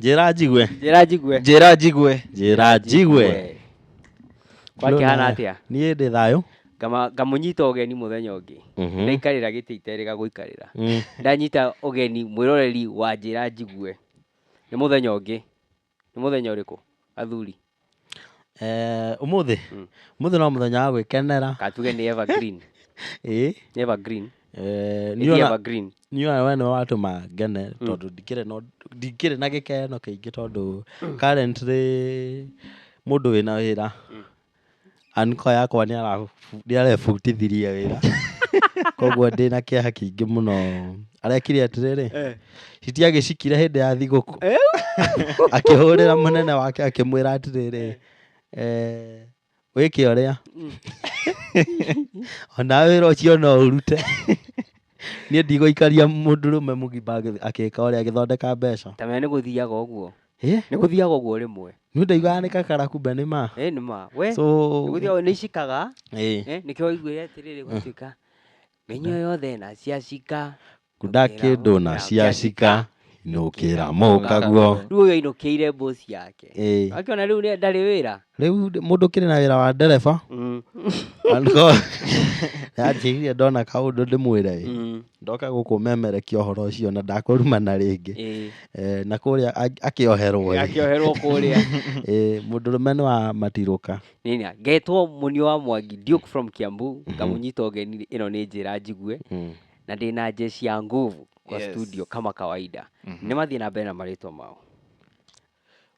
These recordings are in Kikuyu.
Njĩra njigue. Njĩra njigue. Njĩra njigue. Njĩra njigue. Gwakĩhana atĩa? Niĩ ndĩ thayũ. Ngamũnyita ũgeni mũthenya ũngĩ. Ndaikarĩra gĩtĩ iterĩga gũikarĩra. Ndanyita ũgeni mwĩroreri wa Njĩra Njigue. Nĩ mũthenya ũngĩ. Nĩ mũthenya ũrĩkũ athuri? Ũmũthĩ? Ũmũthĩ no mũthenya wa gwĩkenera. Kana tuge nĩ evergreen. Ĩĩ. Nĩ evergreen. Nĩ Nĩ evergreen. Niĩ ona we nĩwe watũma ngene tondũ ndikĩrĩ na ndikĩrĩ na gĩkeno kĩingĩ tondũ currently mũndũ wĩna wĩra anko yakwa nĩ arebutithirie wĩra, koguo ndĩna kĩeha kĩingĩ mũno. Arekire atĩrĩrĩ, citiagĩcikire hĩndĩ ya thigũkũ, akĩhũrĩra mũnene wake akĩmwĩra atĩrĩrĩ, wĩke ũrĩa ona wĩra ũcio no ũrute, niĩ ndigũikaria mũndũrũme mũgima akĩka ũrĩa agĩthondeka mbeca. Ta menya nĩ gũthiaga ũguo. Ĩ? Nĩ gũthiaga ũguo rĩmwe. Niĩ ndaiguaga nĩ kakara kumbe nĩ ma. Ĩ nĩ ma. We So nĩ gũthiaga nĩ icikaga. Ĩ. Nĩkĩo waiguire atĩrĩrĩ gũtuĩka mĩnyua yothe na ciacika. Kunda kĩndũ na ciacika inũkĩra mũkaguo. Rĩu ũyũ ainũkĩire boss yake. Ĩ. Akĩona rĩu ndarĩ wĩra. Rĩu mũndũ ũkĩrĩ na wĩra wa ndereba. Andũ anjĩrire ndona kaũndũ ndĩmwĩre ĩ. Ndoka gũkũ memerekia ũhoro ũcio na ndakũrumana rĩngĩ. Na kũrĩa akĩoherwo ĩ. Akĩoherwo kũrĩa. Ĩ, mũndũrũme nĩ wa matirũka. Nina, ngetwo Mũnio wa Mwangi, Duke from Kiambu, ngamũnyita ũgeni, ĩno nĩ Njĩra Njigue, na ndĩna jeshi ya nguvu kwa studio kama kawaida. Nĩ mathiĩ na mbere na marĩtwa mao.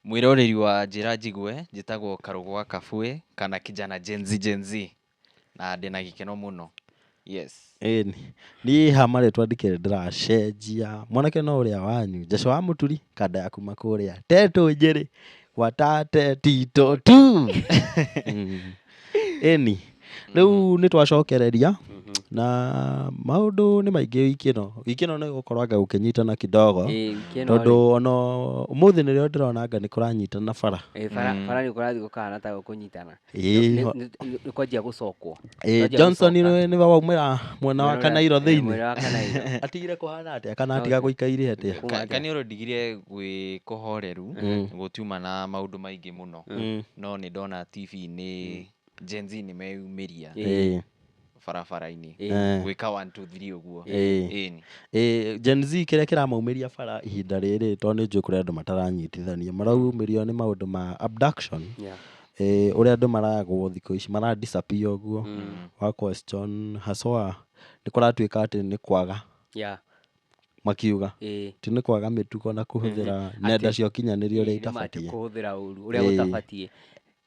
Mwĩroreri wa Njĩra Njigue, njĩtagwo Karũgũ wa Kabue kana kijana Gen Z Gen Z, na ndĩna gĩkeno mũno. Yes. Ĩni, niĩ ha marĩtwa ndikĩrĩ ndĩracenjia, mwanake no ũrĩa wanyu, Jesu wa Mũturi, kanda ya kuma kũrĩa Tetũ Njĩrĩ, gwata Tetito tu. Ĩni, rĩu nĩ twacokereria na maũndũ nĩ maingĩ wiki ĩno. Wiki ĩno nĩ gũkorwo anga gũkĩnyitana kidogo, Ĩĩ, wiki ĩno tondũ rĩ. ona ũmũthĩ nĩrĩo ndĩrona anga nĩ kũranyitana bara. Ĩĩ, bara nĩ kũrathiĩ gũkahana ta gũkũnyitana. Ĩĩ, Nĩ kwanjia gũcokwo. Ĩĩ, Kwanjia Johnson gũcoka. nĩwe waumĩra mwena wa Mwena ũrĩa- Kanairo ĩĩ, thĩinĩ. mwena wa Kanairo. Atigire kũhana atĩa kana atiga gũikaire atĩa? Kuma atĩa? Kaniũrũ ndigire gwĩ kũhoreru, gũtiuma na maũndũ maingĩ mũno, no nĩ ndona TV-inĩ Gen Z nĩ meyumĩria barabara-inĩ gwĩka 1 2 3 ũguo. Ĩni. Ĩĩ, Gen Z kĩrĩa kĩramaumĩria bara ihinda rĩrĩ, tondũ nĩ njũĩ kũrĩ andũ mataranyitithania, maraumĩrio nĩ maũndũ ma abduction. Ĩĩ, ũrĩa andũ maragwo thikũ ici, mara disappear ũguo, wa question haswa nĩ kũratuĩka atĩ nĩ kwaga makiuga ti nĩ kwaga mĩtugo na kũhũthĩra nenda cia ũkinyanĩria ũrĩa Ĩĩ, nĩ ma ti itabatiĩ. kũhũthĩra ũru ũrĩa gũtabatiĩ.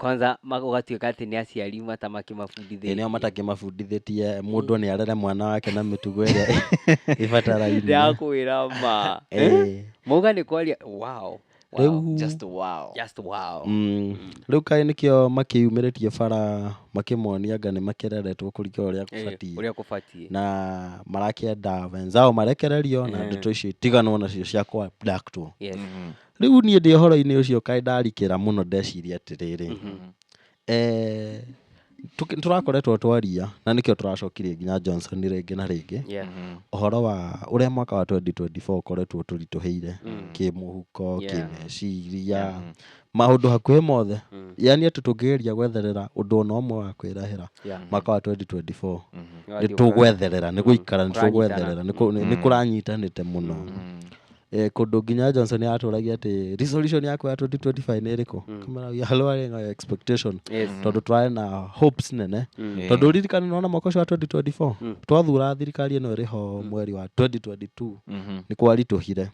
Kwanza gũgatuĩka atĩ nĩ aciari matamakĩmabundithĩtie. Ĩĩ, nĩo matakĩmabundithĩtie, mũndũ nĩ arere mwana wake na mĩtugo ĩrĩa ĩbataraine. Ndĩrakwĩra ma. Mauga nĩ kwaria, wow. Wow. Rĩu Just wow. Just wow. Rĩu kaĩ nĩkĩo makĩyumĩrĩtie bara makĩmonia anga nĩ makĩreretwo kũringana ũrĩa kũbatiĩ. Ũrĩa kũbatiĩ. Na marakĩenda wenzao marekererio na ndeto icio itiganwo nacio cia kũ abductwo. Rĩu niĩ ndĩ ũhoro-inĩ ũcio kaĩ ndarikĩra mũno ndeciria atĩrĩrĩ, tũrakoretwo twaria na nĩkĩo tũracokirie nginya Johnson rĩngĩ na rĩngĩ. Ũhoro wa ũrĩa mwaka wa 2024 ũkoretwo tũritũhĩire kĩmũhuko, kĩmeciria, maũndũ hakuhĩ mothe. Yani atĩ tũngĩgeria gwetherera ũndũ ona ũmwe wa kwĩrahĩra mwaka wa 2024, nĩ tũgwetherera, nĩ gũikara, nĩ tũgwetherera, nĩ kũranyitanĩte mũno. Kũndũ nginya Johnson atũragia atĩ resolution yaku ya 2025 nĩ ĩrĩkũ? Kamera, we are lowering our expectation. Tondũ tũrarĩ na hopes nene. Tondũ ririkana nĩwona mwaka ũcio wa 2024, twathura thirikari ĩno ĩrĩ ho mweri wa 2022, nĩ kwaritũhire.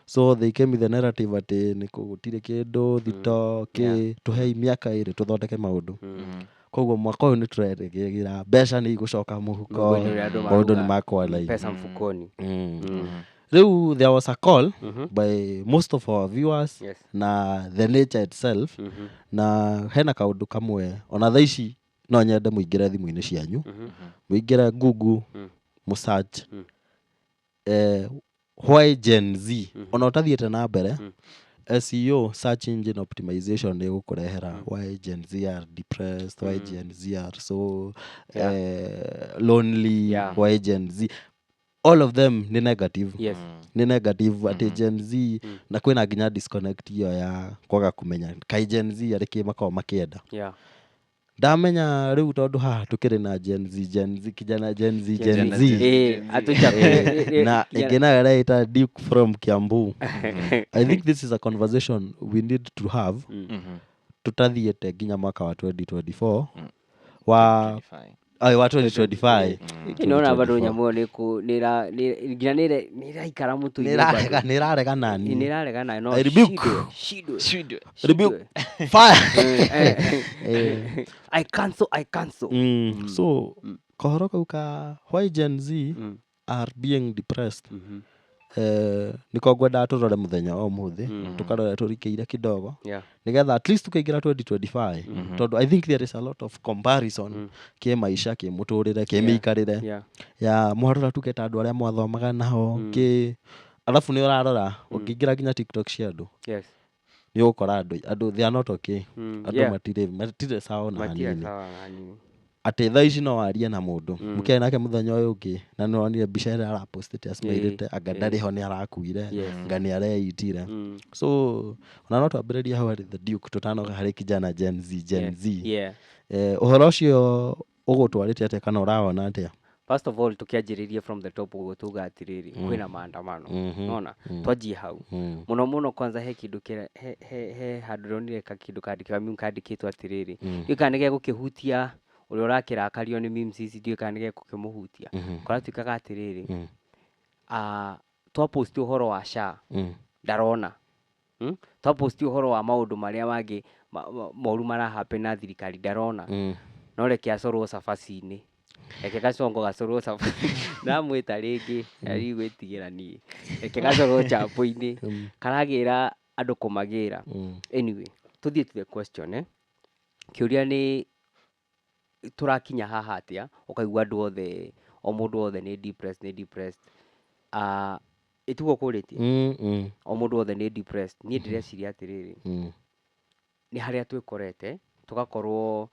So they came with the narrative atĩ nĩ gũtirĩ kĩndũ thito kĩ, tũhei mĩaka ĩrĩ tũthondeke maũndũ. Koguo mwaka ũyũ nĩ tũrerĩgĩrĩra mbeca nĩ igũcoka mũhuko, Mũhuko-inĩ ũrĩa andũ maũndũ maruga. nĩ makwa line. Pesa mfukoni. Rĩu there was a call by most of our viewers na the nature itself, na hena kaũndũ kamwe ona thaa ici no nyende mũingĩre thimũ-inĩ cianyu, mũingĩre Google, mũsearch why Gen Z, ona ũtathiĩte na mbere, SEO, search engine optimization, nĩ ĩgũkũrehera why Gen Z are depressed, why Gen Z are so lonely, why Gen Z. All of them nĩ negative. Nĩ negative atĩ Gen Z, na kwĩna nginya disconnect ĩyo ya kwaga kũmenya kai Gen Z arĩ kĩ makoragwo makĩenda. Ndamenya rĩu tondũ haha tũkĩrĩ na Gen Z, Gen Z, kijana Gen Z, Gen Z. Na ĩngĩ nayo ĩreĩta Duke from Kiambu. I think this is a conversation we need to have tũtathiĩte nginya mwaka wa 2024 wa 25. Ai, wa 2025. Nĩona bado nyamũ ĩyo nĩ nĩ nĩ- nginya nĩ ĩraikara mũtwe-inĩ. Nĩrarega, nĩrarega nani. Nĩrarega nayo no I rebuke. Shidwe, shidwe. Rebuke. Fire. I cancel, I cancel. So kohoro kau ka why Gen Z are being depressed, nĩko ngwendaga tũrore mũthenya wa ũmũthĩ, tũkarore tũrikĩire kidogo, nĩgetha at least tũkaingĩra 2025, tondũ I think there is a lot of comparison kĩ maica, kĩ mũtũrĩre, kĩ mĩikarĩre ya mwarora tuge ta andũ arĩa mwathomaga nao kĩ, alafu nĩ ũrarora ũngĩingĩra nginya TikTok cia andũ, nĩ ũgũkora andũ they are not okay. Andũ matirĩ sawa ona Matirĩ hanini. Sawa na hanini. Atĩ thaa ici no warie na mũndũ mũkĩaria nake mũthenya ũyũ ũngĩ na nĩ wonire mbica ĩrĩa arapostĩte acmairĩte anga ndarĩ ho, nĩ arakuire, anga nĩ areitire. So ona no twambĩrĩrie hau harĩ the Duke tũtanoka harĩ kijana Gen Z, Gen Z. Ũhoro ũcio ũgũtwarĩte atĩa kana ũrawona atĩa? First of all, tukianjĩrĩria from the top ũguo tuga atĩrĩrĩ, kwĩna maandamano. Nona twanjie hau mũno mũno. Kwanza he kĩndũ kĩrĩa he handũ ndonire kĩndũ kandĩke meme kandĩkĩtwo atĩrĩrĩ, ndiũĩ kana nĩgegũkĩhutia ũrĩa ũrakĩrakario nĩ memes ici, ndiũĩ kana nĩgegũkĩmũhutia. Kũratuĩkaga atĩrĩrĩ, twapost ũhoro wa SHA, ndarona. Twapost ũhoro wa maũndũ marĩa mangĩ moru marahappen na thirikari, ndarona. No reke acorwo cabaci-inĩ, reke gacongo gacorwo cabaci, ndamwĩta rĩngĩ arigwĩtigĩra niĩ, reke gacorwo chapo-inĩ, karagĩra andũ kũmagĩra. Anyway, tũthiĩ to the question, eh? Kĩũria nĩ tũrakinya haha atĩa ũkaigua andũ othe, o mũndũ wothe nĩ depressed, nĩ depressed? Ĩtiguo kũrĩtie? O mũndũ wothe nĩ depressed. Niĩ ndĩreciria atĩrĩrĩ, nĩ harĩa twĩkorete tũgakorwo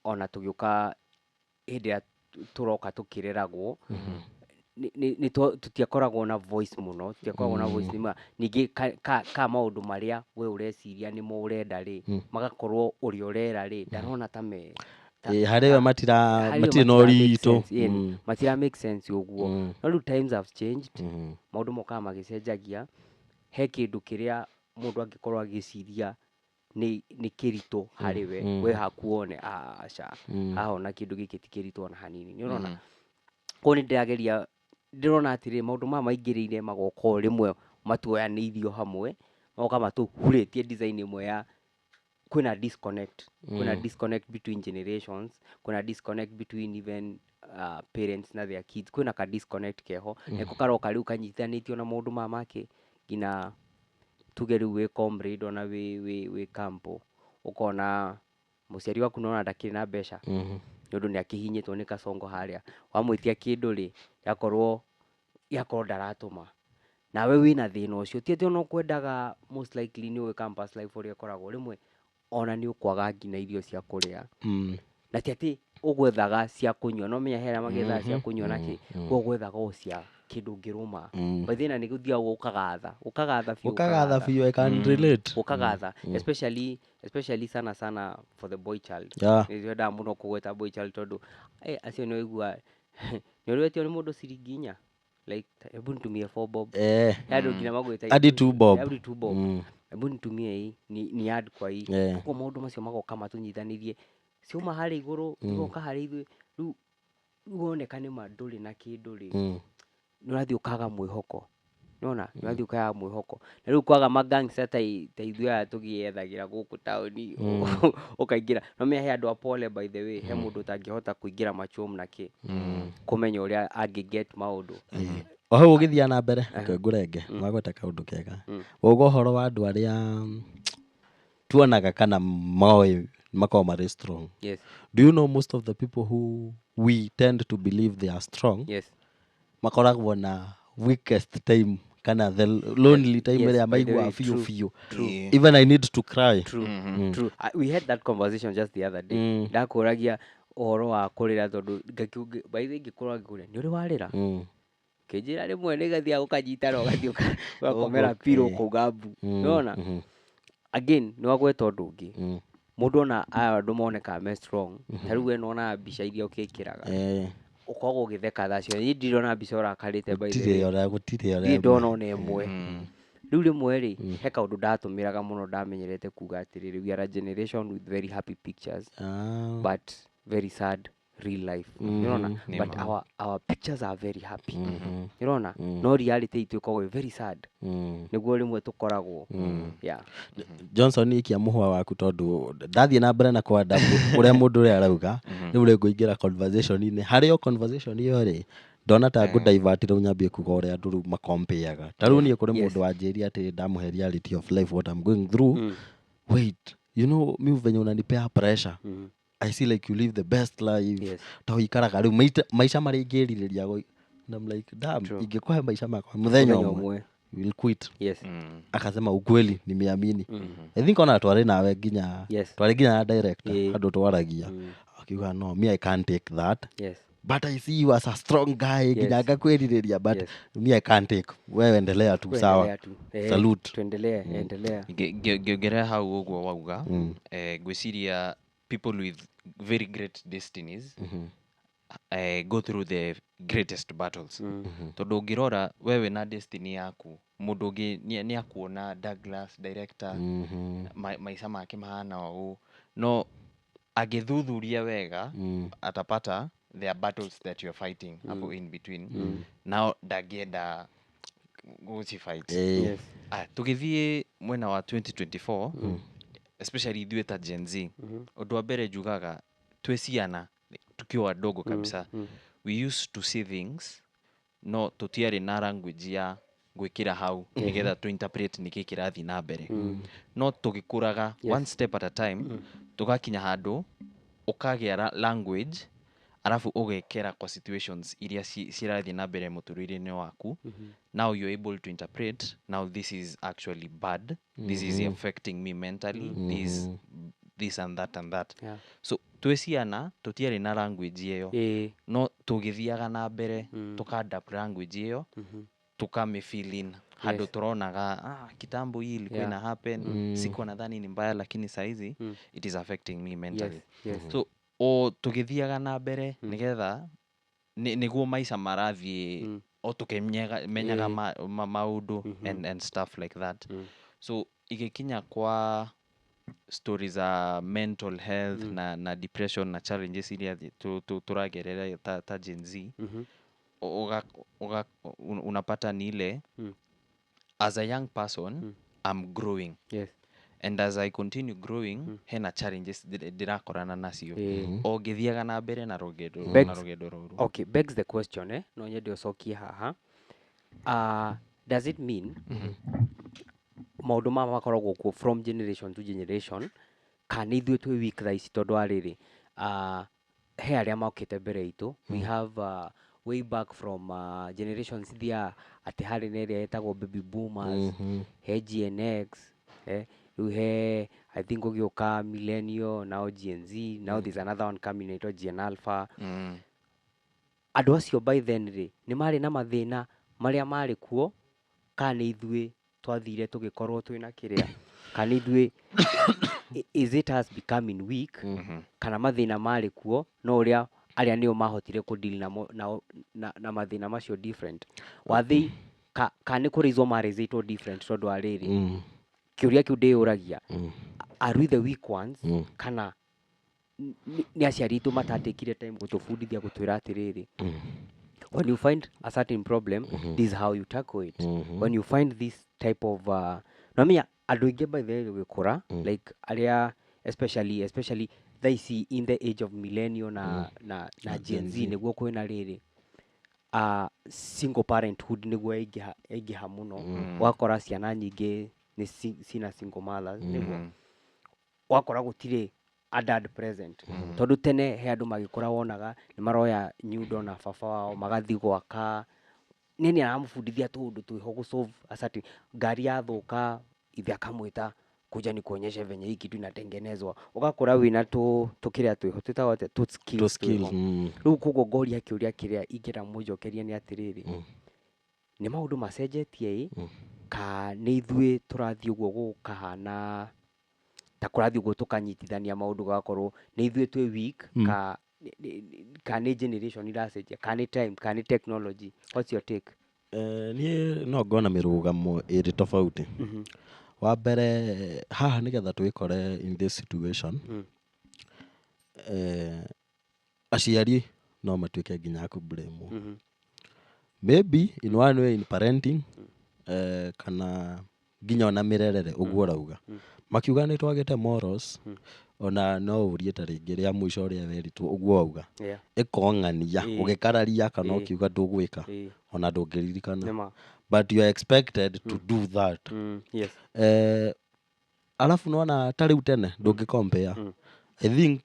ona tũgĩũka hĩndĩ ĩrĩa tũroka tũkĩreragwo, tũtiakoragwo na voice mũno, tũtiakoragwo na voice nĩma. Ningĩ ka maũndũ marĩa we ũreciria nĩmo ũrenda rĩ, magakorwo ũrĩa ũrera rĩ ndarona ta me Harĩ we matira harĩ we matirĩ na matira make ũritũ. sense, ĩni, matira make sense ũguo. No rĩu times have changed. Maũndũ mokaga magĩcenjagia. He kĩndũ kĩrĩa mũndũ angĩkorwo agĩciria nĩ kĩritũ harĩ we, we haku wone aca, haha ona kĩndũ gĩkĩ ti kĩritũ ona hanini, nĩ ũrona? Koguo nĩ ndĩrageria, ndĩrona atĩrĩrĩ, maũndũ maya maingĩrĩire magoka o rĩmwe matuoyanĩirio hamwe, magoka matũhurĩtie design ĩmwe ya kwĩna disconnect, kwĩna disconnect between generations, kwĩna disconnect between even parents na their kids, kwĩna ka disconnect keho nĩko karoka rĩu kanyitithanĩtio na maũndũ maya make. Nginya tuge rĩu wĩ comrade, ona wĩ campo, ũkona mũciari waku nona ndakĩrĩ na mbeca, nĩ ũndũ nĩ akĩhinyĩtwo nĩ kasongo harĩa, wamwĩtia kĩndũ rĩ, yakorwo ndaratũma, nawe wĩna thĩna ũcio. Ti atĩ ona ũkwendaga, most likely nĩ ũĩ campus life ũrĩa ĩkoragwo, rĩmwe ona nĩ ũkwaga nginya irio cia kũrĩa, na ti atĩ ũgwethaga cia kũnyua, no menya he arĩa magĩethaga cia kũnyua na kĩ, we ũgwethaga o cia kĩndũ ũngĩrũma. By the way, na nĩ gũthiaga ũkagatha, ũkagatha biũ. Ũkagatha biũ, I can relate. Ũkagatha, especially sana sana for the boy child. Nĩ twendaga mũno kũgweta boy child tondũ acio nĩ waigua nĩ ũrĩwetio nĩ mũndũ ciringi 4, like, "Hebu nitumie 4 bob." He andũ nginya magwĩta Hadi 2 bob. Hadi 2 bob. "Hebu nitumie hii ni add kwa hii." Koguo maũndũ macio magoka matũnyitanĩrie, ciauma harĩa igũrũ igoka harĩ ithuĩ. Rĩu woneka nĩma ndũrĩ na kĩndũ rĩ, nĩ ũrathiĩ ũkaga mwĩhoko, nĩwona? Nĩ ũrathiĩ ũkaga mwĩhoko, na rĩu kwaga magangster ta ithuĩ aya tũgĩethagĩra gũkũ taũni, ũkaingĩra no menya he andũ a pole. By the way, he mũndũ ũtangĩhota kũingĩra machom na kĩ kũmenya ũrĩa angĩ get maũndũ. O hau ũgĩthiĩ na mbere, reke ngũrenge, wagweta kaũndũ kega. Wauga ũhoro wa andũ arĩa tuonaga kana moĩ makoragwo marĩ strong. Do you know most of the people who we tend to believe they are strong makoragwo na weakest time kana the lonely time ĩrĩa By the maiguaga way, biũ true, biũ, True. even I need to cry. True, true. We had that conversation just the other day. Ndakũragia ũhoro wa kũrĩra tondũ by the way ngĩkorwo ngĩkũria nĩ ũrĩ warĩra. Ũkĩnjĩra rĩmwe nĩ gathiaga ũkanyita na ũgathiĩ ũgakomera pillow kũu Gambu. Nĩwona? Again nĩ wagweta ũndũ ũngĩ. Mũndũ ona aya andũ monekaga me strong, ta rĩu we nĩwonaga mbica iria ũgĩkĩraga, ũkoragwo ũgĩtheka thaa ciothe. Niĩ ndirĩ ona mbica ũrakarĩte by the way. Gũtirĩ ona Ndirĩ ndona ona ĩmwe. Rĩu rĩmwe rĩ, he kaũndũ ndatũmĩraga mũno ndamenyerete kuga atĩrĩrĩ, we are a generation with very happy pictures, but very sad real life. Nĩũrona? But our pictures are very happy. Nĩũrona? No reality itũ ĩkoragwo ĩ very sad. Nĩguo rĩmwe tũkoragwo. Yeah. Johnson, ikia mũhwa waku, tondũ ndathiĩ na mbere na kwanda ũrĩa mũndũ ũrĩa arauga, rĩu rĩ ngũingĩra conversation-inĩ harĩ o conversation ĩyo rĩ, ndona ta ngũ divert rĩu nyambie kuga ũrĩa andũ rĩu makompeaga. Ta rĩu niĩ kũrĩ mũndũ wanjĩria atĩ ndamũhe reality of life, what I'm going through. Wait, you know mi venye unanipea pressure, I see like you live the best life, ta ũikaraga rĩu maica marĩa ingĩrirĩria and I'm like, damn, ingĩkũhe maica makwa mũthenya Mũthenya ũmwe, ũmwe. you will quit. Akasema ukweli, nimeamini. I think ona twarĩ nawe nginya, twarĩ nginya na director, handũ twaragia, akiuga, "No, me, I can't take that, but I see you as a strong guy, nginya ngakwĩrirĩria, but me, I can't take. Wewe endelea tu, sawa." Tuendelea tu. Salute. Tuendelee, endelea. Ngĩongerera hau ũguo wauga, ngwĩciria people with very great destinies go through the greatest battles, tondũ ũngĩrora wewe na destiny yaku, mũndũ ũngĩ nĩ akuona Douglas director, maica make mahana ũũ, no agĩthuthuria wega atapata there are battles that you're fighting hapo in between, nao ndangĩenda gũcifight. Aya, tũgĩthiĩ mwena wa 2024, especially ithuĩ ta Gen Z, ũndũ wa mbere njugaga, twĩ ciana, tukiwa wadogo kabisa, we used to see things, no tũtiarĩ na language ya gwĩkĩra hau nĩgetha tũ interpret nĩkĩ kĩrathiĩ na mbere. No tũgĩkũraga one step at a time, tũgakinya handũ ũkagĩa language, arabu ũgekera kwa situations iria cirathiĩ na mbere mũtũrĩre-inĩ waku. Now you're able to interpret, now this is actually bad, this is affecting me mentally, this, this and that and that. So twĩ ciana tũtiarĩ na language ĩyo, no tũgĩthiaga na mbere tũka-adapt language ĩyo, tukamĩ in handũ turonaga, ah, kitambo hii ilikuwa ina happen, sikuwa nadhani ni mbaya, lakini saizi it is affecting me mentally. So o tũgĩthiaga na mbere, nĩgetha nĩguo maica marathiĩ o tũkĩmenyaga menyaga maũndũ and stuff like that. So igĩkinya kwa stories za mental health na depression na challenges iria tũragerera ta Gen Z, unapata ni ile as a young person I'm growing, and as I continue growing, hena challenges ndĩrakorana nacio o ngĩthiaga na mbere na rũgendo na rũgendo rũrũ. Okay, begs the question, eh? No nyende ũcokie haha. Does it mean maũndũ maya makoragwo kuo from generation to generation, kana nĩ ithuĩ twĩ weak thaa ici? Tondũ wa rĩrĩ, he arĩa mokĩte mbere itũ, we have way back from generations ithiaga atĩ harĩ na ĩrĩa ĩtagwo baby boomers, he Gen X, rĩu he, I think, ũgĩũka millennial, now Gen Z, now there's another one coming inaitwa Gen Alpha. Andũ acio by then rĩ, nĩ marĩ na mathĩna marĩa marĩ kuo, kana nĩ ithuĩ twathire tũgĩkorwo twĩna kĩrĩa, kana nĩ ithuĩ, is it us becoming weak, kana mathĩna marĩ kuo, no ũrĩa arĩa nĩo mahotire kũdeal namo na mathĩna macio different wathĩ, kana nĩ kũraiswo maraisĩtwo different? Tondũ wa rĩrĩ, kĩũria kĩu ndĩyũragia, are we the weak ones, kana nĩ aciari aitũ matatekire time gũtũbundithia, gũtwĩra atĩrĩrĩ, when you find a certain problem, this is how you tackle it, when you find this type of namenya andũ aingĩ by the way gũgĩkũra, like arĩa especially thaa ici in the age of millennial na Gen Z, nĩguo kwĩna rĩrĩ, single parenthood nĩguo yaingĩha yaingĩha mũno. Ũgakora ciana nyingĩ nĩ cina single mothers, nĩguo wakora gũtirĩ a dad present, tondũ tene he andũ magĩkũra wonaga nĩ maroya nyundo na baba wao magathiĩ gwaka, nĩ aramũbundithia tũũndũ twĩho gũ solve a certain, ngari yathũka ithe akamwĩta, "Kuja nikuonyeshe venye hii kitu inatengenezwa." Ũgakora wĩna tũ tũkĩrĩa twĩho twĩtagwo atĩa, tũ skills Tũ skills, twĩho. Rĩu koguo ngoria kĩũria kĩrĩa ingĩenda mũnjokerie nĩ atĩrĩrĩ, Nĩ maũndũ macenjetie ĩ, ka nĩ ithuĩ tũrathiĩ ũguo gũkahana ta kũrathiĩ ũguo tũkanyitithania maũndũ gagakorwo nĩ ithuĩ twĩ weak, ka ka nĩ generation iracenjia, ka nĩ time, ka nĩ technology? What's your take? Niĩ no ngona mĩrũgamo ĩrĩ tofauti. Wa mbere haha nĩgetha twĩkore in this situation, aciari no matuĩke nginya a kũ-blame. Maybe in one way in parenting, kana nginya ona mĩrerere ũguo ũrauga. Makiuga nĩ twagĩte morals, ona no ũrie ta rĩngĩ rĩa mũico ũrĩa weritwo ũguo wauga. Ĩkong'ania ũgĩkararia kana ũkiuga ndũgwĩka, ona ndũngĩririkana. Nĩma. But you are expected to do that. Alafu nona ta rĩu tene ndũngĩ compare. I think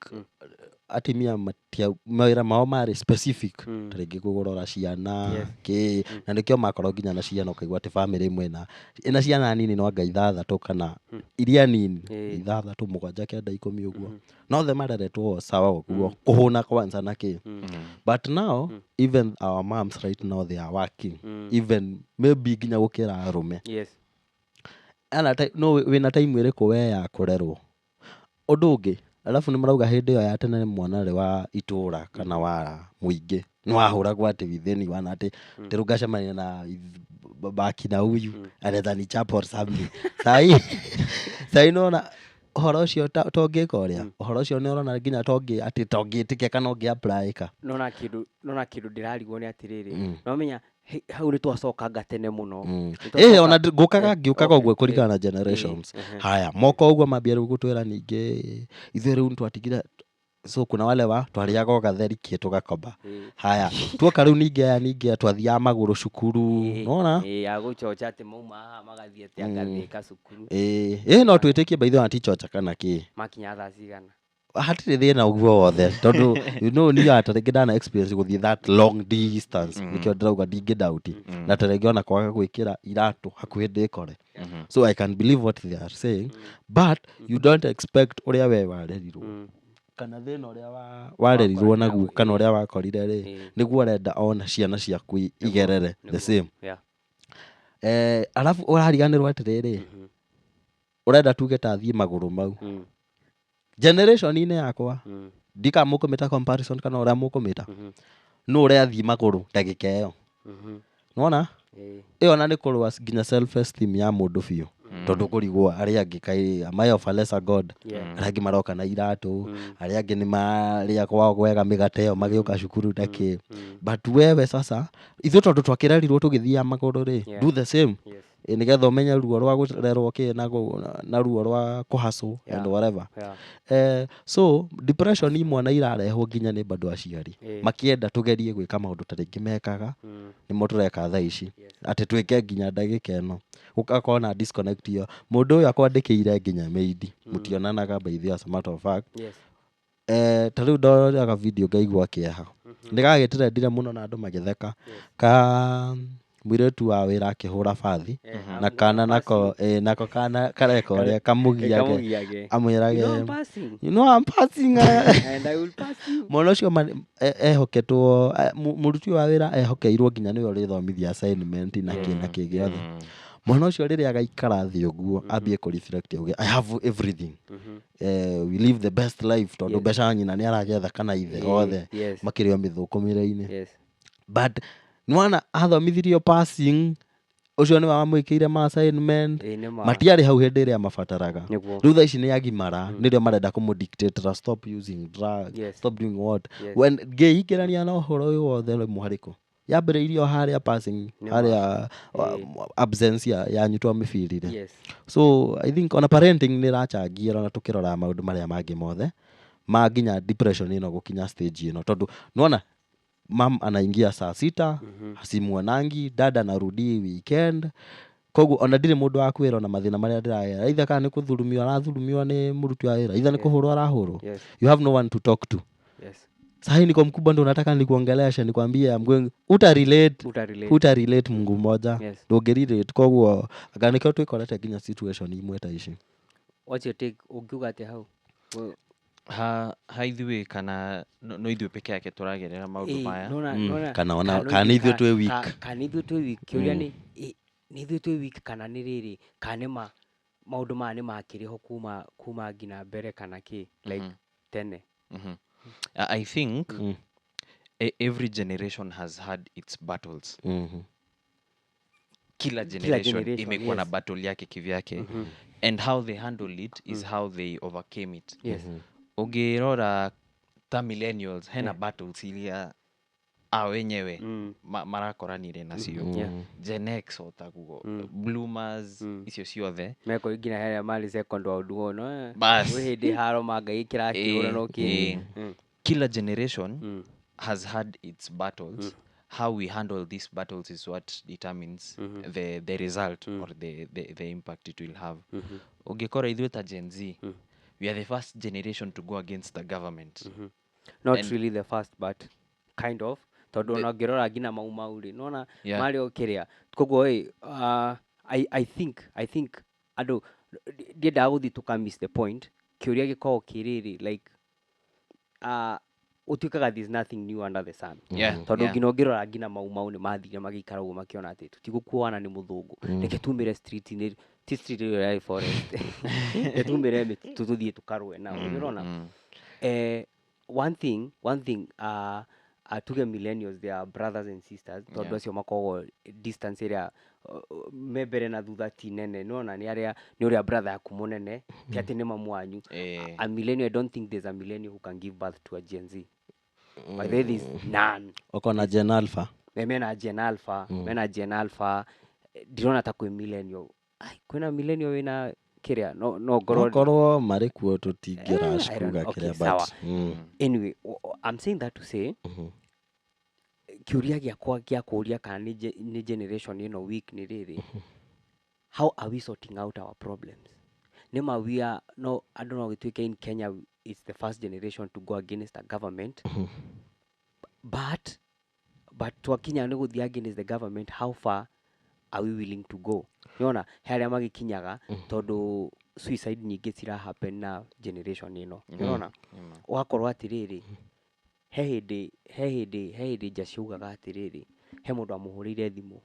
atimia matia mawĩra mao marĩ specific, ta rĩngĩ kũrora ciana, kĩ na nĩkĩo makorwo nginya na ciana ũkaigua atĩ famĩlĩ ĩmwe ĩna ciana nini no anga ithathatũ kana iria nini, ithathatũ, mũgwanja, kenda, 10 ũguo, no othe mareretwo sawa ũguo, kũhũna kwanza na kĩ. But now even our moms right now, they are working even maybe nginya gũkĩra arũme. Ana no wĩna time ĩrĩkũ we ya kũrerwo? Ũndũ ũngĩ alafu nĩ marauga hĩndĩ ĩyo ya tene mwana arĩ wa itũra kana wa mũingĩ nĩ wahũragwo atĩ within one atĩ rĩu ngacemania na baki na huyu anaweza nichapa or something. Sahi nona ũhoro ũcio tongĩka ũrĩa ũhoro ũcio nĩ ũrona nginya tongĩ atĩ tongĩtĩkia kana ũngĩ apply ka. Nona kĩndũ ndĩrarigwo nĩ atĩrĩrĩ, nomenya hau nĩ twacokanga tene mũno. Nĩ Ĩ, ona ngũkaga ngĩũkaga ũguo kũringana na generations. Haya moka ũguo mambia rĩu gũtwĩra ningĩ ithuĩ rĩu nĩtwatigire, so kuna wale wa twarĩaga o gatheri kĩ tũgakoba. Haya tuoka rĩu ningĩ aya ningĩ twathiaga magũrũ cukuru, nona. Ĩ, ya gũchocha atĩ mauma haha magathiĩ atĩ agathĩka cukuru. Ĩ no twĩtĩkie by the way tichocha kana kĩ. Makinya thaa cigana? Hatirĩ thĩna ũguo wothe tondũ you know niĩ ta rĩngĩ ndana experience gũthiĩ that long distance, nĩkĩo ndĩrauga ndingĩ doubt, na ta rĩngĩ ona kwaga gwĩkĩra iratũ hakuhĩ ndĩkore, so I can believe what they are saying, but you don't expect ũrĩa we warerirwo kana thĩna ũrĩa warerirwo naguo kana ũrĩa wakorire rĩ, nĩguo ũrenda ona ciana ciaku igerere the same. Alafu ũrariganĩrwo atĩrĩrĩ, ũrenda tuge ta thiĩ magũrũ mau generation-inĩ yakwa, ndika mũkũmĩta comparison kana ũrĩa mũkũmĩta, nũ ũrathiĩ magũrũ ndagĩka ĩyo? Nona ĩyo na nĩ kũrũa nginya self esteem ya mũndũ biũ, tondũ kũrigwo arĩa angĩ kaĩ am I of a lesser god? Arĩa angĩ maroka na iratũ, arĩa angĩ nĩ marĩa kwao gwega mĩgate ĩyo magĩũka cukuru na kĩ, but wewe sasa ithuĩ tondũ twakĩrerirwo tũgĩthiaga magũrũ rĩ, do the same. Ĩ, nĩgetha ũmenye ruo rwa gũrerwo kĩ na ruo rwa kũhacwo and whatever. So depression imwe na irarehwo nginya nĩ bado aciari makĩenda tũgerie gwĩka maũndũ ta rĩngĩ mekaga, nĩmo tũreka thaa ici, atĩ twĩke nginya ndagĩka ĩno gũgakorwo na disconnect ĩyo mũndũ ũyũ akwandĩkĩire nginya maid mũtionanaga, by the way, as a matter of fact. Ta rĩu ndoraga video ngaigua kĩeha, nĩ gagĩtrendire mũno na andũ magĩtheka, ka mũirĩtu wa wĩra akĩhũra bathi na kana nako, nako kana kareka ũrĩa kamũgiage. Kamugiage. Amwĩrage, "You know I'm passing." "You know I'm passing." "And I will pass you." Mwana ũcio ehoketwo, mũruti ũyũ wa wĩra ehokeirwo nginya nĩwe ũrĩthomithia assignment na kĩ na kĩ gĩothe. Mwana ũcio rĩrĩa agaikara thĩ ũguo ambie kũ reflect auge, "I have everything, we live the best life," tondũ mbeca nyina nĩ aragetha kana ithe, othe makĩrĩ o mĩthũkũmĩre-inĩ. But nĩwona athomithirio passing, ũcio nĩwe wamwĩkĩire ma assignment. Ĩ, nĩ ma. Matiarĩ hau hĩndĩ ĩrĩa mabataraga. Rĩu thaa ici nĩ agimara, nĩrĩo marenda kũmũ ra stop using drug, stop doing what. When ngĩingĩrania na ũhoro ũyũ wothe rĩmwe harĩkũ yambĩrĩirio harĩa passing, Nĩ ma. harĩa absence yanyu twamĩbirire. So I think ona parenting nĩ ĩrachangia ona tũkĩrora maũndũ marĩa mangĩ mothe ma nginya depression ĩno gũkinya stage ĩno, tondũ nĩwona mam anaingia saa 6, simuonangi, dada anarudi weekend, koguo ona ndirĩ mũndũ wa kwĩra ona mathĩna marĩa ndĩragera, either kana nĩ kũthurumio arathurumio nĩ mũruti wa wĩra, either nĩ kũhũrwo arahũrwo. You have no one to talk to. Sahi niko mkubwa ndo nataka nikuongeleshe nikwambie I'm going, uta relate. Uta relate. Uta relate Mungu mmoja. Ndũngĩ relate, koguo anga nĩkĩo twĩkorete nginya situation imwe ta ici. What's your take? Ũngiuga atĩa hau? Ha ha ithuĩ kana no ithuĩ peke yake tũragerera maũndũ maya. Kana ona- kana nĩ ithuĩ twĩ weak. Kana nĩ ithuĩ twĩ weak. Kĩũria nĩ nĩ ithuĩ twĩ weak kana nĩ rĩrĩ, kana nĩ ma maũndũ maya nĩ makĩrĩ ho kuma nginya mbere kana kĩ, like tene. I think every generation has had its battles. Kila generation imekuwa na battle yake kivyake. And how they handle it is how they overcame it. Ũngĩrora ta millennials, hena battles iria a wenyewe marakoranire nacio. Gen X o taguo, bloomers, icio ciothe. Meko nginya harĩa marĩ second world war, no? Bas. Gwĩ hĩndĩ haro ma Ngai kĩrakĩũra no kĩ. Kila generation has had its battles. How we handle these battles is what determines the result or the impact it will have. Ũngĩkora ithuĩ ta Gen Z, we are the first generation to go against the government. Not really the first, but kind of. Tondũ ona ũngĩrora nginya Mau Mau rĩ, nĩwona marĩ o kĩrĩa. Koguo ĩ, I think andũ ndiendaga gũthiĩ tũka miss the point. Kĩũria gĩkoragwo kĩ rĩrĩ, like ũtuĩkaga there's nothing new under the sun. Tondũ nginya ũngĩrora nginya Mau Mau nĩ mathire magĩikara ũguo makĩona atĩ tũtigũkuana nĩ mũthũngũ, reke tumĩre street-inĩ, ti street ĩyo yarĩ forest, reke tumĩre mĩtitũ tũthiĩ tũkarũe nao, nĩũrona? One thing, tuge millennials, they are brothers and sisters, tondũ acio makoragwo distance ĩrĩa me mbere na thutha ti nene, nĩwona? Nĩ arĩa nĩ ũrĩa brother yaku mũnene, ti atĩ nĩ mamu wanyu. A millennial, I don't think there's a millennial who can give birth to a Gen Z. By the way, there's none. Oko na Gen Alpha. Mena Gen Alpha, mena Gen Alpha. Ndirona ta kwĩ millennial. Ai, kwĩna millennial wĩna kĩrĩa no ngorwo. Okorwo marĩ kuo tũtingĩrash I don't kuga know. Okay, kĩrĩa, sawa. but Anyway, I'm saying that to say kĩũria gĩakwa gĩa kũũria kana nĩ generation ĩno weak nĩ rĩrĩ: how are we sorting out our problems? Nĩ ma we are no andũ no gĩtuĩke in Kenya it's the first generation to go against a government, but twakinya nĩ gũthiĩ against the government, how far are we willing to go? Nĩwona he arĩa magĩkinyaga, tondũ suicide nyingĩ cira happen na generation ĩno, nĩwona? Ũgakorwo atĩrĩrĩ, he hĩndĩ nja ciaugaga atĩrĩrĩ, he mũndũ amũhũrĩire thimũ,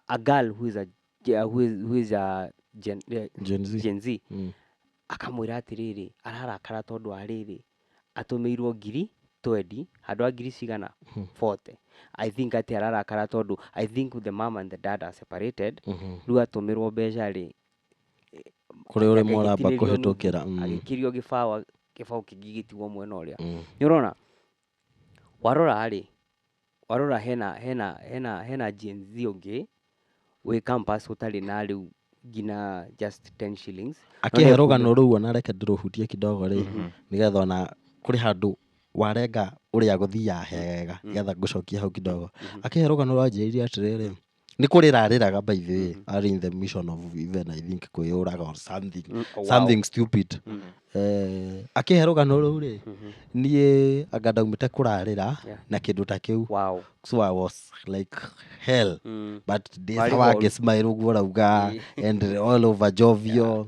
a girl who is a Gen, Gen Z. Gen Z. Akamwĩra atĩrĩrĩ, ararakara tondũ wa rĩrĩ, atũmĩirwo ngiri 20 handũ ha ngiri cigana 40. I think atĩ ararakara tondũ I think the mom and the dad are separated. Rĩu atũmĩrwo mbeca rĩ, kũrĩ ũrĩ mũramba agĩtinĩrio nuthu, kũhĩtũkĩra. Agĩkĩrio gĩbaũ, gĩbaũ kĩngĩ gĩtigwo mwena ũrĩa. Nĩ ũrona, warora rĩ, warora hena Gen Z ũngĩ wĩ campus ũtarĩ na rĩu nginya just 10 shillings. No Akĩhe nĩ rũgano rũu, ona reke ndĩrũhutie kidogo rĩ, nĩgetha ona kũrĩ handũ warenga ũrĩa gũthiaga hega, nĩgetha ngũcokie hau kidogo. Akĩhe rũgano rwanjĩrĩirie atĩrĩrĩ, nĩ kũrĩra arĩraga, by the way, are in the mission of even I think kwĩyũraga or something, Oh, wow. something stupid. Akĩhe rũgano rũu rĩ, niĩ anga ndaumĩte kũrarĩra na kĩndũ ta kĩu. So I was like, hell. But ndĩ Warĩ sawa horu. Ngĩsmile ũguo rauga and all over jovial.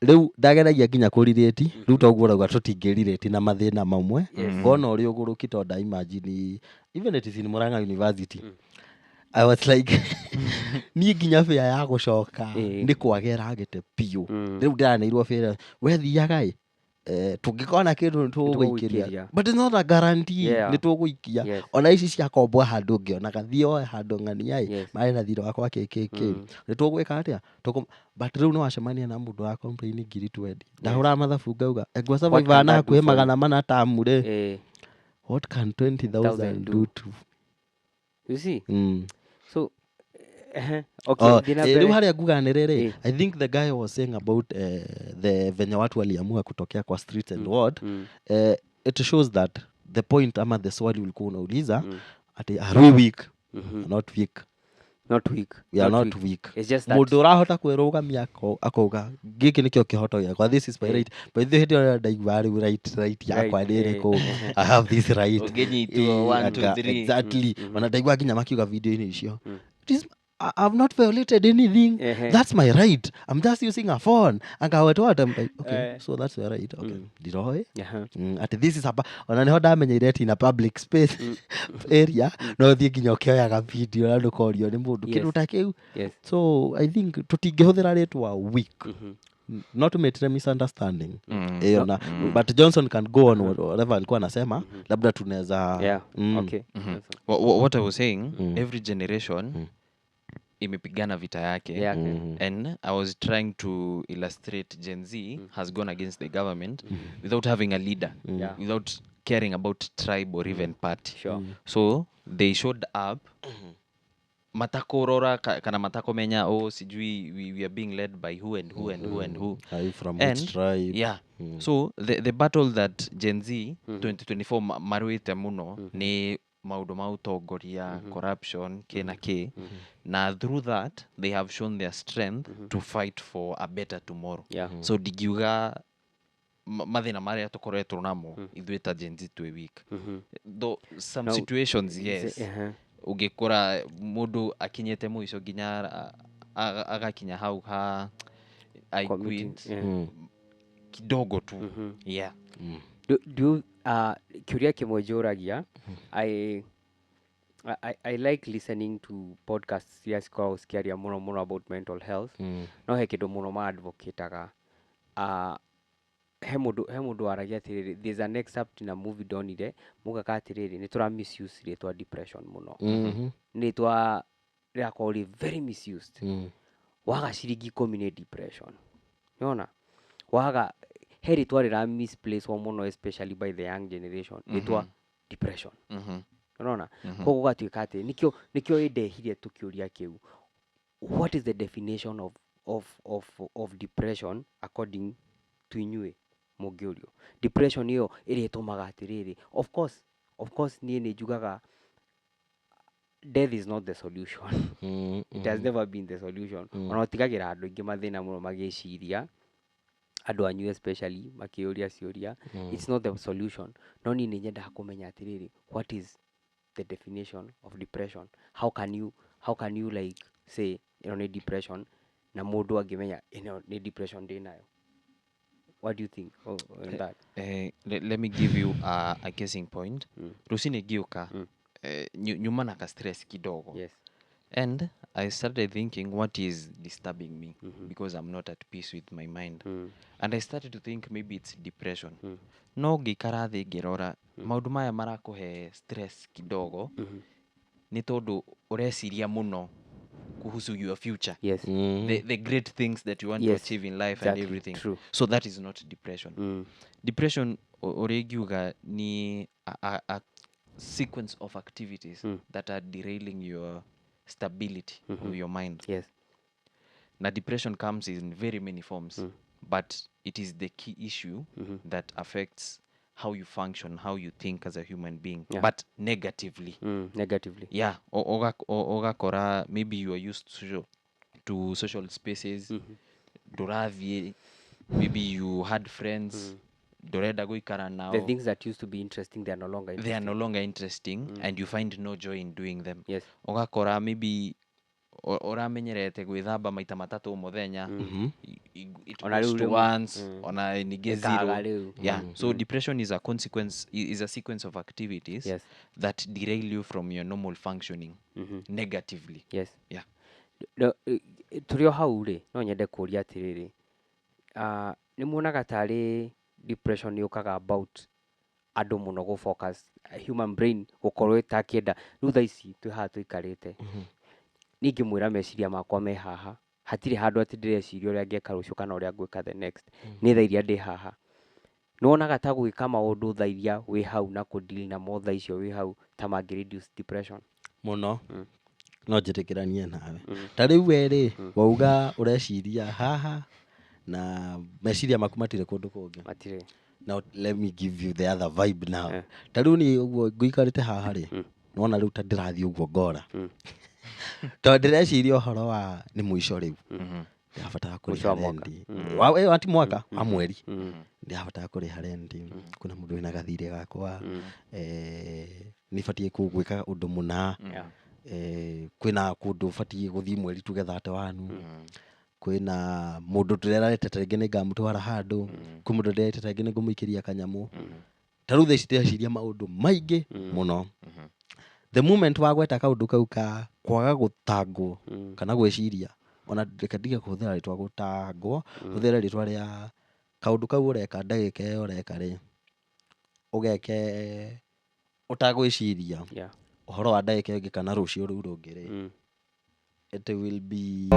Rĩu ndageragia nginya kũrirĩti rĩu toguo rauga tũtingĩrirĩti na mathĩna mamwe. Ngona ũrĩ ũgũrũki tondũ nda imagine even it is in Murang'a University. I was like, niĩ nginya bĩa ya gũcoka nĩ kwaga ĩragĩte biũ. Rĩu ndĩranĩirwo bĩa we thiaga ĩ, tũngĩkona kĩndũ nĩ tũgũikĩria. Nĩtũgũikĩria. But it's not a guarantee. Nĩ tũgũikia. Ona ici cia kombwo handũ ngĩonaga thiĩ oe handũ ng'ania ĩ, marĩ na thirĩ wakwa kĩ nĩ tũgwĩka atĩa. But rĩu nĩ wacemania na mũndũ wa complain ngiri 20, ndahũraga mathabu ngauga engwa survive can na that do hakuhĩ for you? 400 tamu rĩ, what can 20,000 Thousand do do? to You see? So okay, Oh, thiĩ na rĩu mbere. harĩa nguga nĩ rĩrĩ, I think the guy was saying about the venye watu waliamua kutokea kwa streets and what, it shows that the point ama the swali ulikuwa unauliza ati are we weak? Not weak. Not weak. We are not weak. It's just that Mũndũ ũrahota kwĩrũgamia akauga gĩkĩ nĩkĩo kĩhoto gĩakwa, this is my right. By the way, hĩndĩ ĩrĩa ndaigua rĩu right yakwa nĩ ĩrĩkũ, I have this right. Ũngĩnyitwo, one, two, three. Exactly. Ona ndaigua nginya makiuga video-inĩ icio, it is I've not violated anything. That's my right. I'm just using a phone. Anga what what? I'm like, okay, so that's your right. Okay. Ndiroĩ. Ati this is a ona niho ndamenyeire ati in a public space area no thiĩ nginya ũkĩoyaga video na ndũkorio nĩ mũndũ kĩndũ ta kĩu. So I think tũtingĩhũthĩra rĩtwa weak, no tũmĩtire misunderstanding ĩyo na but Johnson can go on whatever alikuwa anasema, labda tunaweza. Okay. What I was saying, every generation imepigana vita yake. And I was trying to illustrate Gen Z has gone against the government without having a leader, without caring about tribe or even party. So they showed up matakorora kana matakomenya, oh, sijui we are being led by who and who and who and who. Are you from which tribe? Yeah. So the battle that Gen Z 2024 maruĩte mũno nĩ maũndũ ma ũtongoria, corruption, kĩ na kĩ, na through that they have shown their strength to fight for a better tomorrow. So ndingiuga mathĩna marĩa tũkoretwo namo ithuĩ ta Gen Z twĩ weak, though some No, situations, yes, ũngĩkora mũndũ akinyĩte mũico nginya agakinya hau ha I quit kidogo tu. Yeah. Do kĩũria kĩmwe njũragia, I like listening to podcasts iria cikoragwo cikĩaria mũno mũno about mental health. No he kĩndũ mũno ma advocataga. He mũndũ waragia atĩrĩrĩ, there's an excerpt in a movie ndonire mugaga atĩrĩrĩ, nĩ tũra misuse rĩtwa depression mũno. Nĩ rĩtwa rĩrakorwo rĩ very misused. Waga ciringi 10 nĩ depression. Nĩwona? Waga he rĩtwa rĩra misplace mũno, especially by the young generation, rĩtwa depression. Unaona? Koguo gũgatuĩka atĩ nĩkĩo ĩndehire tũkĩũria kĩu, what is the definition of depression according to inyuĩ? Mũngĩũrio depression ĩyo ĩrĩa ĩtũmaga atĩrĩrĩ, of course niĩ nĩ njugaga death is not the solution. It has never been the solution. Ona ũtigagĩra andũ aingĩ mathĩna mũno magĩciria, andũ anyu especially makĩũria ciũria. It's not the solution, no niĩ nĩ nyendaga kũmenya atĩrĩrĩ, what is the definition of depression? How can you like say ĩno nĩ depression, na mũndũ angĩmenya ĩno nĩ depression ndĩnayo? What do you think on that? Let me give you a guessing point. Rũcinĩ ngĩũka, nyuma na ka stress kidogo, and I started thinking, what is disturbing me? Because I'm not at peace with my mind. And I started to think maybe it's depression. No ngĩikara thĩ ngĩrora maũndũ maya marakũhe stress kidogo nĩ tondũ ũreciria mũno kuhusu your future, the great things that you want to achieve in life and everything. So that is not depression. Depression, ũrĩa ingiuga, ni a sequence of activities that are derailing your stability of your mind. Na depression comes in very many forms, but it is the key issue that affects how you function, how you think as a human being, but negatively. Negatively. Yeah, ũgakora maybe you are used to social spaces, ndũrathiĩ, maybe you had friends, ndũrenda gũikara nao. The things that used to be interesting, they are no longer They are interesting. No longer interesting and you find no joy in doing them. Ũgakora maybe ũramenyerete gwĩthamba maita matatũ mũthenya, it Ona goes rĩu to rĩmwe. once, ona ningĩ Ĩkaga zero. rĩu. Yeah, so depression is a consequence, is a sequence of activities that derail you from your normal functioning negatively. Yeah. No, tũrĩ o hau rĩ, no nyende kũria atĩrĩrĩ, nĩ muonaga tarĩ depression yũkaga about andũ mũno gũ focus, human brain gũkorwo ĩtakĩenda? Rĩu thaa ici twĩ haha tũikarĩte, niĩ ingĩmwĩra meciria makwa me haha, hatirĩ handũ atĩ ndĩreciria ũrĩa ngeka rũciũ kana ũrĩa ngwĩka the next, nĩ thaa iria ndĩ haha. Nĩ wonaga ta gwĩka maũndũ thaa iria wĩ hau na kũ deal namo thaa icio wĩ hau ta mangĩ reduce depression? Mũno no njĩtĩkĩranie nawe. Ta rĩu we rĩ, wauga ũreciria haha na meciria maku matirĩ kũndũ kũngĩ. Matirĩ. Now let me give you the other vibe now. Ta rĩu niĩ ũguo ngũikarĩte haha rĩ, nona rĩu ta ndĩrathiĩ ũguo ngora, tondũ ndĩreciria ũhoro wa nĩ mũico rĩu, ndĩrabatara Mũico wa kũrĩha mwaka. rendi. Ti mwaka wa mweri, ndĩrabatara kũrĩha rendi, kuna mũndũ wĩna gathirĩ gakwa, nĩ batiĩ gwĩka ũndũ mũna. Kwĩna kũndũ batiĩ gũthiĩ mweri tuge 31. Kwĩna mũndũ ndĩrerarĩte ta rĩngĩ nĩngamũtwara handũ. Kwĩ mũndũ ndĩrerĩte ta rĩngĩ nĩngũmũikĩria kanyamũ. Ta rĩu thaa ici ndĩreciria maũndũ maingĩ mũno. The moment wagweta kaũndũ kau ka kwaga gũtangwo kana gwĩciria, ona reke ndige kũhũthĩra rĩtwa gũtangwo, hũthĩre rĩtwa rĩa kaũndũ kau ũreka ndagĩka ĩyo ũreka rĩ, ũgeke ũtagwĩciria ũhoro wa ndagĩka ĩyo ĩngĩ kana rũciũ rũu rũngĩ rĩ, it will be